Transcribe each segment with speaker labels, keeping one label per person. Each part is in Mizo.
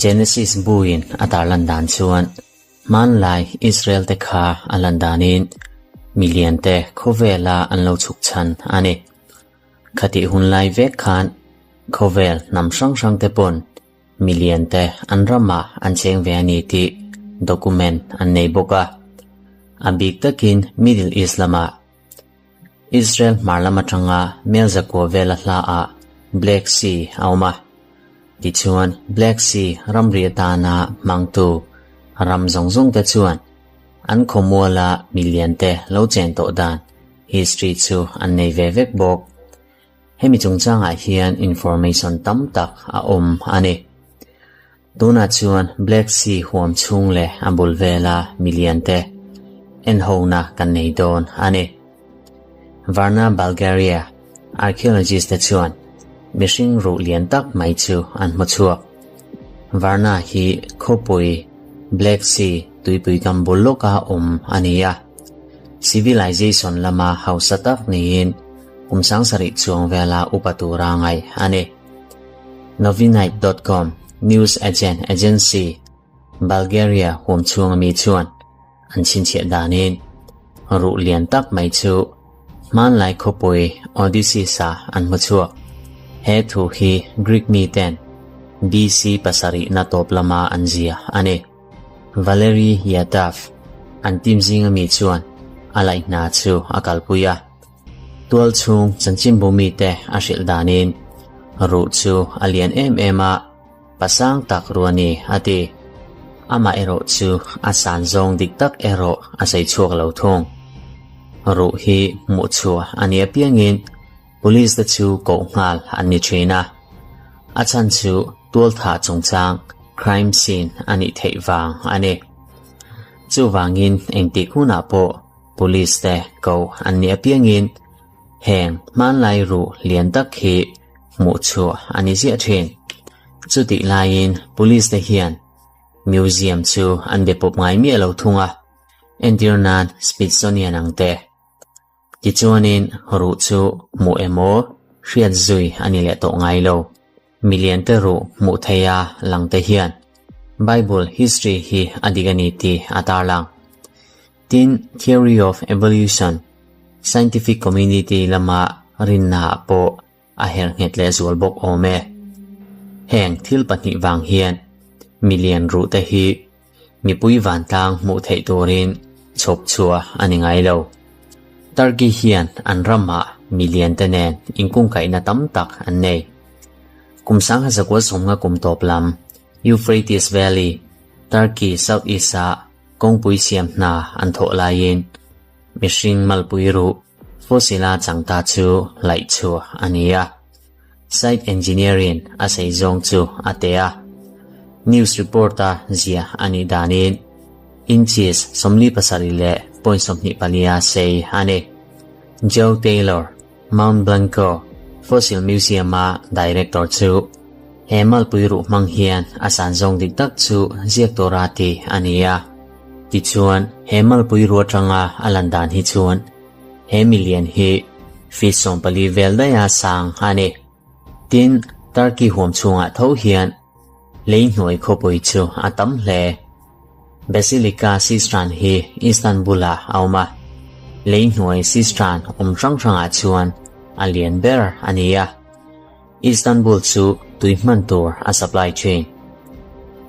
Speaker 1: Genesis buin a tarlan dan chuan hmanlai Israel te kha a lan danin milian te khawvela an lo chhuk chhan a ni. Khatih hunlai vek khan khawvel hnam hrang hrang te pawn milian te an ramah an cheng ve a ni tih document an nei bawk a. A bik takin Middle East lamah Israel hmar lam atanga mel zakua vela hla ah Black Sea a awm a. Tichuan Black Sea ramri atana hmangtu ram zawng zawng te chuan an khawmuala milian te lo chen tawh dan history chu an nei ve vek bawk. Hemi chungchangah hian information tam tak a awm a ni. Tunah chuan Black Sea huam chhung leh a bul vela milian te enhona kan nei dawn a ni. Varna, Bulgaria archaeologist te chuan mihring ruh lian tak mai chu an hmu chhuak. Varna hi khawpui Black Sea tuipui kam bul lawka awm a ni a. Civilization lama hausa tak niin kum sangsarih chuang vela upa tura ngaih a ni. Novinite dot com News Agent Agency Bulgaria huam chhung ami chuan an chhinchhiah danin ruh lian tak mai chu hmanlai khawpui Odysseus-a an hmu chhuak. He thu hi Greek miten BC pasarihna tawp lama an zia a ni. Valery Yadav an team zinga mi chuan a laihna chu a kalpui a. Tual chhung chanchinbu mite a hrilh danin ruh chu a lian em em a, pasang tak ru a ni a ti. Amah erawh chu a san zawng dik tak erawh a sawi chhuak lo thung. Ruh hi hmuh chhuah a ni apiangin police te chu koh nghal an ni thin a. A chhan chu tualthah chungchang crime scene a nih theih vang a ni. Chuvangin engtik hunah pawh Police te ko an nih apiangin heng hmanlai ruh lian tak hi hmuh chhuah a ni ziah thin. Chutih laiin police te hian museum chu an be pawp ngai miah lo thung a, entir nan Smithsonian ang te. Tichuanin ruh chu hmuh emaw hriat zui a ni leh tawh ngai lo. Milian te ruh hmuh theia lang te hian Bible history hi a dik a ni tih a tarlang. Tin, Theory of Evolution, scientific community lama rinnaah pawh a her nghet leh zual bawk awm e. Heng thil pahnih vang hian milian ruhte hi mipui vantlang hmuh theih turin chhawp chhuah a ni ngai lo. Turkey hian an ramah milian te nen inkungkaihna tam tak an nei. Kum sangha zakua sawmnga kum tawp lam Euphrates Valley, Turkey South East-ah Kawngpui siam hna an thawh laiin mihring malpui ruh fossil-a chang ta chu laih chhuah a ni a. Site engineer-in a sei zawng chu a te a. News report-a ziah a nih danin inches 47 leh point 24 sei a ni. Joe Taylor, Mount Blanco Fossil Museum-a director chu He malpui ruh hmang hian a san zawng dik tak chu ziak tura ti a ni a. Tichuan, he malpui ruh atanga a lan dan hi chuan he milian hi feet 14 vel daiha sang a ni. Tin, Turkey huam chhungah tho hian lei hnuai khawpui chu a tam hle. Basilica Sistran hi Istanbul-ah a awm a, lei hnuai Sistran awm hrang hrangah chuan a lian ber a ni a. Istanbul chu tui hman tur a supply thin.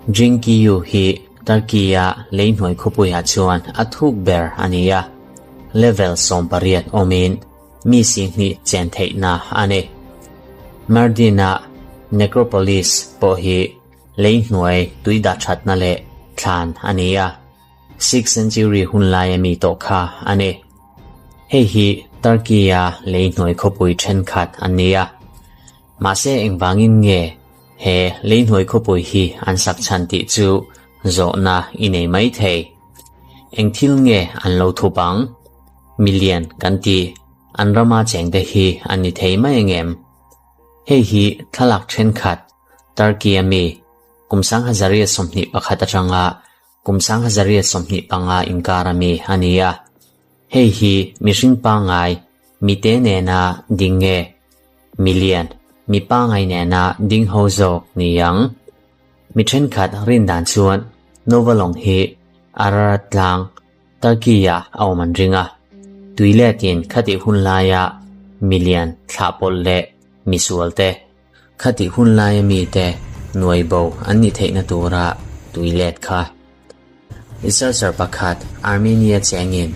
Speaker 1: Drinkiyu hi Turkey-a lei hnuai khawpuiah chuan a thuk ber a ni a, level 18 awmin mi 20 chen theihna a ni. Mardin-a Necropolis pawh hi lei hnuai tui dah thatna leh thlan a ni a. Sixth century hun laia mi tawh kha a ni. Hei hi Turkey-a lei hnuai khawpui thenkhat an ni a. Mahse engvangin nge he lei hnuai khawpui hi an sak chhan tih chu zawhna i nei mai thei. Eng thil nge an lo thup ang? Milian kan ti, an rama chengte hi an ni thei mai angem? Hei hi thlalak thenkhat Turkey-a mi kum 1921 atanga Kum 1925 inkar ami a ni a, hei hi mihring pangngai mite nena ding nge? Milian. Mi pangai nena ding ho zawk ni ang. Mi thenkhat rin dan chuan Nova lawng hi Ararat tlang, Turkey-ah a awm an ring a. Tui letin khatih hun laia milian thlah pawlh leh misual te, khatih hun laia mite nuai bo an nih theihna tura tui let kha. Researcher pakhat Armenia chengin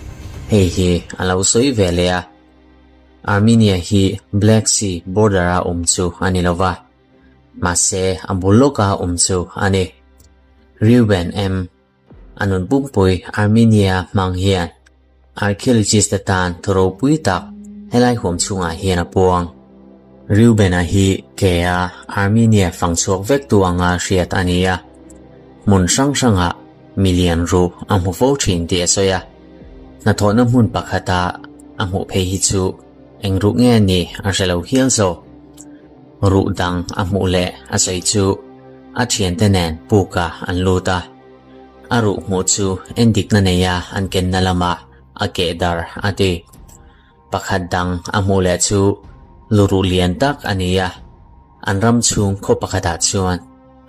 Speaker 1: hei hi a lo sawi ve leh a. Armenia hi Black Sea border-a awm chu a ni lo va, mahse a bul lawka awm chu a ni. Reuben M. A nun pumpui Armenia hmang hian archaeologist te tan thu ropui tak helai huam chhungah hian a puang. Reuben-a hi ke-a Armenia fang chhuak vek tu anga hriat a ni a, hmun hrang hrangah milian ruh a hmu fo thin tih a sawi a. Hnathawhna hmun pakhata a hmuh phei hi chu eng ruh nge ni a hre lo hial zawk. Ruh dang a hmuh leh a sawi chu a thiante nen puka an lut a. A ruh hmuh chu endikna neia an kenna lamah a keh dar a ti. Pakhat dang a hmuh leh chu luruh lian tak a ni a, an ram chhung khaw pakhatah chuan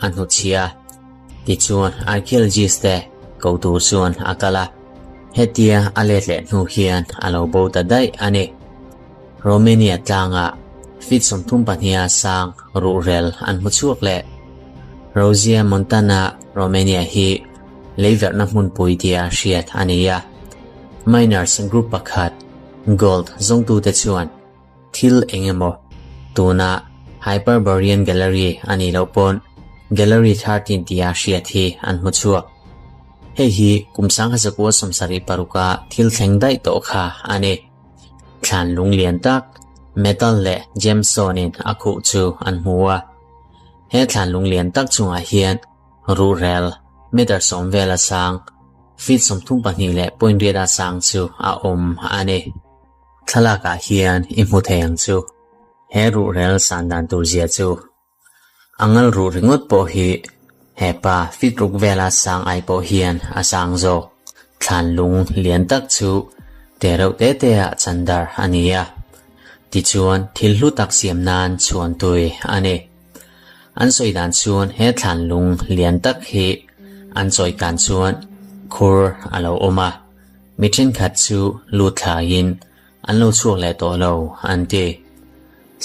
Speaker 1: a hnuchhia. Tichuan archaeologist te ko tur chuan a kal a, hetia a let leh hnu hian a lo bo ta daih a ni. Romania tlangah feet 32 a sang ruhrel an hmu chhuak leh. Rosia Montana, Romania hi leiverhna hmunpui tia hriat a ni a. Miners group pakhat, gold zawngtute chuan thil eng emaw tuna Hyperborean Gallery a nih loh pawn Gallery 13 tia hriat hi an hmu chhuak. Hei hi kum 1976 a thil thleng daih tawh kha a ni. Thlan lung lian tak, metal leh gemstone in a khuh chu an hmu a. He thlan lung lian tak chungah hian ruhrel meter 10 vela sang, feet 32 leh point riat a sang chu a awm a ni. Thlalakah hian i hmu thei ang chu. He ruhrel san dan tur zia chu. A ngal ruh ringawt pawh hi hepa feet 6 vela sang ai pawh hian a sang zawk. Thlan lung lian tak chu te reuh te te ah chan dar a ni a. Tichuan thil hlu tak siam nan chhuan tui a ni. An sawi dan chuan he thlan lung lian tak hi an chawi kan chuan khur a lo awm a. Mi thenkhat chu lut thlaiin an lo chhuak leh tawh lo an ti.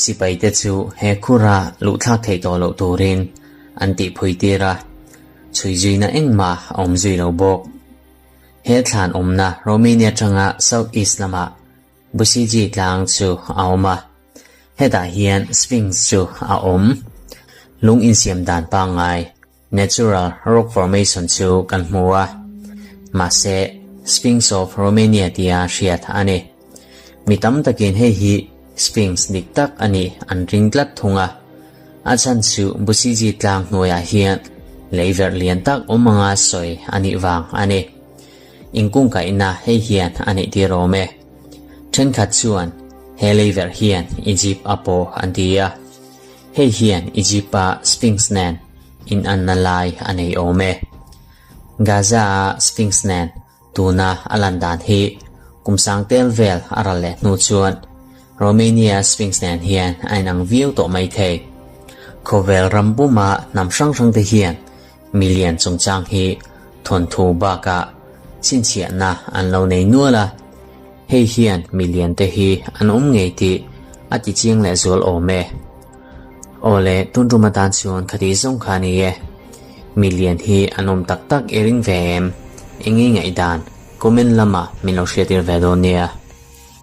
Speaker 1: Sipaite chu he khura luh thlak theih tawh loh turin an tihphui tir a, chhui zuina engmah a awm zui lo bawk. He thlan awmna Romania atanga South East lamah Busiji tlang chu a awm a, hetah hian Sphinx chu a awm. Lung insiam dan pangngai Natural rock formation chu kan hmu a, mahse Sphinx of Romania tia hriat a ni. Mi tam takin hei hi Sphinx dik tak a nih an ring tlat thung a. A chhan chu Busiji tlang hnuaiah hian lei verh lian tak awm anga sawi a nih vang a ni. Inkungkaihna hei hian a neih tir awm e. Thenkhat chuan he lei verh hian Egypt a pawh an ti a. Hei hian Egypt-a Sphinx nen inanna lai a nei awm e. Gaza-a Sphinx nen tuna a lan dan hi kum sang tel vel a ral leh hnu chuan Romania Sphinx nen hian a inang viau tawh mai thei. Khawvel ram puma hnam hrang hrangte hian milian chungchang hi thawnthu bakah chhinchhiahna an lo nei nual a. Hei hian milian te hi an awm ngei tih a ti chiang leh zual awm e. Aw le, tun tum atan chuan khati zawng kha a ni e. Milian hi an awm tak tak i ring ve em? Eng nge ngaihdan? Comment lamah min lo hriatir ve dawn nia.